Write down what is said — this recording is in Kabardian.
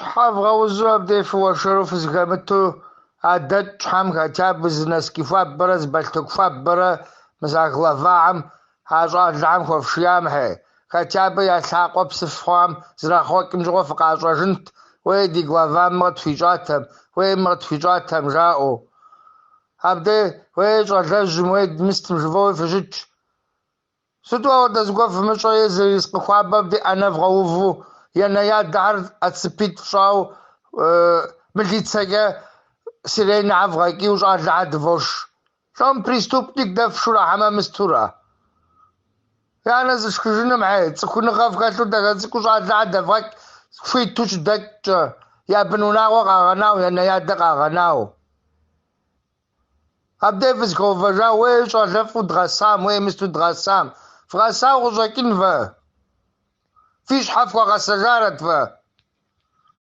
Щхьэ вгъэузу абдей фыуэршэру фызэхэмыту а дэкӏхэм хотя бы зы носки хуабэрэ зы бэлътоку хуабэрэ мис а главахэм, а щӏалэхэм хуэфшиям хьей. Хотя бы я лъакъуэ псыф хъуам зрахъуэкӏым щыгъуэ фыкъащӏэжынт, уей ди главам мыр къытхуищӏатэм, уей мыр къытхуищӏатэм, жаӏэу. Абдей уей щӏалэжьым, уей мыстым жыфӏэуи фыщытщ. Сыту ауэдэ зыгуэр фымыщӏэ е зы ерыскъы хуабэ абдей ӏэнэ вгъэуву, я нэ-ядэхэр отцепить фщӏауэ мылицэкӏэ сиренэхэр вгъэкӏийуэ щӏалэхэр дывош. Лӏом преступник дэфшура хьэмэ мыстура? Я нэ зышхыжыным хьей, цӏыхуныгъэ фхэлъу дахэ цӏыкӏуу щӏалэхэр дэвгъэкӏ хуиту щыдэкӏкӏэ, я бынунагъуэ къагъэнауэ, я нэ-ядэ къагъэнауэ. Абдей фызэхэувэжа, уей щӏалэфӏу дгъэсам, уей мысту дгъэсам. Вгъэсауэ къыщӏэкӏын вэ? Фи щхьэ фхуэгъэсэжарэт вэ?